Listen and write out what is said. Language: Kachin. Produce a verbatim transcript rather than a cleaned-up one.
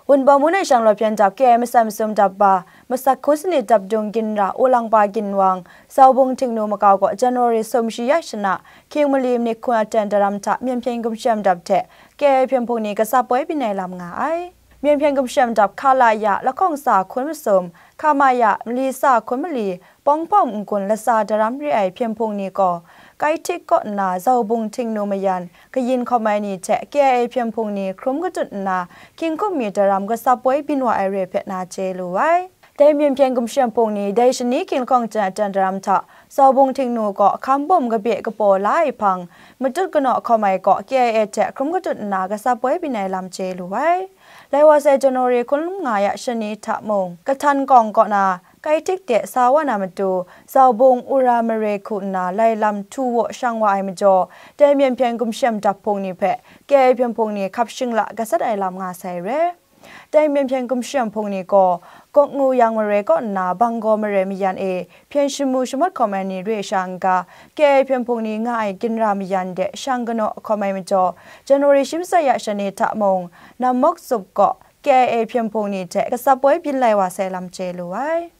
Wunpawng Mun e shanglawt hpyen dap K I A masat masum dap ba, masak hkun sanit dap dung ginra Ulangpa Ginwang, Zaubung Htingnu makau gaw January sum shi ya shana, hkying mali malik hkun aten daram hta Myen Hpyen Gumshem dap hte K I A hpyen hpung ni kasap poi byin ai lam nga ai. Myen Hpyen Gumshem dap hka la ya lahkawng sa hkun masum, hka ma ya mali sa hkun mali, pawng hpawng n-gun lasa daram re ai hpyen hpung ni gaw, Kaihtik kaw nna Zaubung Htingnu mayan, kayin hkawm ai ni hte K I A hpyen hpung ni hkrum katut nna, hkying hkum mi daram kasap poi byin wa ai re hpe na chye lu ai. Dai Myen Hpyen Gumshem hpung ni dai shani hkying lahkawng jan aten daram hta, Zaubung Htingnu gaw hkam bum kabe kapaw la ai hpang, matut kanaw hkawm ai gaw K I A hte hkrum katut nna kasap poi byin ai lam chye lu ai. Lai wa sai January hkun nga ya shani hta mung, Kahtan Kawng kaw na, Kaihtik de sa wa na matu, Zaubung Ura mare hku nna lai lam htu waw shang wa ai majaw, dai Myen Hpyen Gumshem dap hpung ni hpe K I A hpyen hpung ni hkap shingla gasat ai lam nga sai re. Dai Myen Hpyen Gumshem hpung ni gaw, Kawk Ngu Yang mare kaw nna Banggaw mare mayan e hpyen shamu shamawt hkawm ai ni re sha n-ga, K I A hpyen hpung ni nga ai ginra mayan de shang kanaw hkawm ai majaw, January shi masat ya shani hta mung, Nam Mawk Tsup kaw K I A hpyen hpung ni hte kasap poi byin lai wa sai lam chye lu ai.